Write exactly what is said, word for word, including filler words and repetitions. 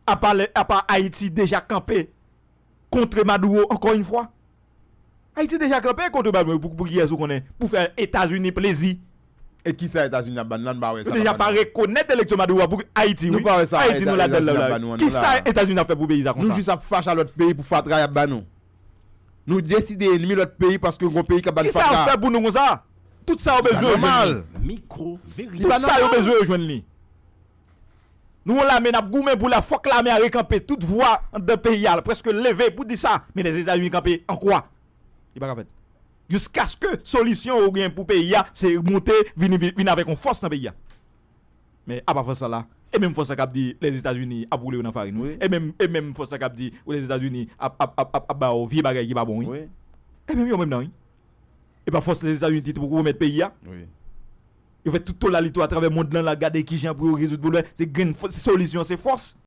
Apa, apa Ayiti deja kanpe kont Maduro ankò yon fwa? Ayiti deja kanpe kont Maduro pou, pou kiyès ou konnen? Pou fè Etazini plezi. E kisa Etazini ap ban nan? Nou pa wè sa. Yo deja pa rekonèt eleksyon Maduro a pou Ayiti. Nou pa wè sa. Ayiti nou ladann la. Kisa Etazini ap fè pou peyi sa konsa? Nou jis ap fache a lòt peyi pou fatra y ap ban nou. Nou deside enmi lòt peyi paske yon peyi k ap ban fatra. Kisa ap fè pou nou konsa? Tout sa yo bezwen yo jwenn li. Tout sa yo bezwen yo jwenn li. Nou yon lame n ap goumen pou la, fòk lame a rekanpe, tout vwa anndan peyi a prèske leve pou di sa, men Lèzetazini kanpe an kwa? Li pa ka fèt. Jiskaske solisyon yo gen pou peyi a se monte vin, vin, vin avèk yon fòs nan peyi a. Men apa fòs sa la? E menm fòs sa k ap di Lèzetazini ap woule yo nan farin wi. E menm, e menm fòs sa k ap di ou Lèzetazini ap, ap, ap, ap, ap ba yo vye bagay ki pa bon wi. E menm yo menm nan wi. E pa fòs Lèzetazini ki te poko remèt peyi a? Yo fè tout tolalito atravè mond lan la gade kijan pou yo rezoud pwoblèm. Se grenn solisyon se fòs.